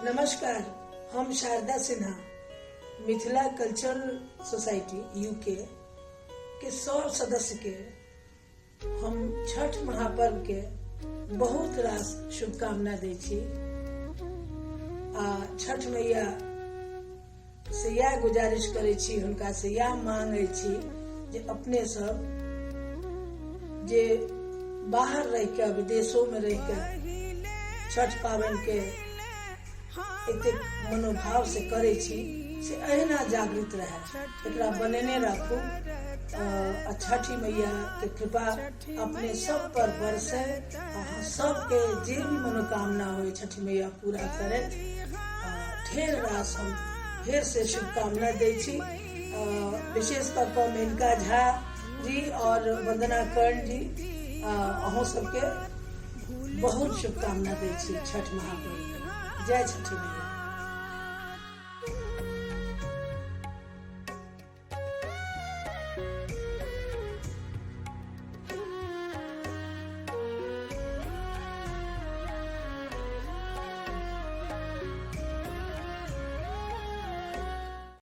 नमस्कार, हम Sharda Sinha Mithila cultural society UK के सब सदस्य के हम छठ महापर्व के बहुत रास शुभकामना दै छी आ छठ मैया से इएह गुजारिश करै छी, हुनका से इएह मांगै छी जे अपने सब जे बाहर रहि कऽ, विदेशोमे रहि कऽ छठ पाबनिके एतेक मनोभाव से करै छी, से अहिना जागृत रहै, एकरा बनेने राखू आ छठि मैया के कृपा अपने सब पर बरसे। अहाँ सबके जे भी मनोकामना हो, छठि मैया पूरा करथि। ढेर रास हम फेर से शुभकामना दै छी, विशेष कऽ कऽ मेनका झा जी और वंदना कर्ण जी, अहूँ सबके बहुत शुभकामना दै छी छठ महापर्व। जय छठि मैया।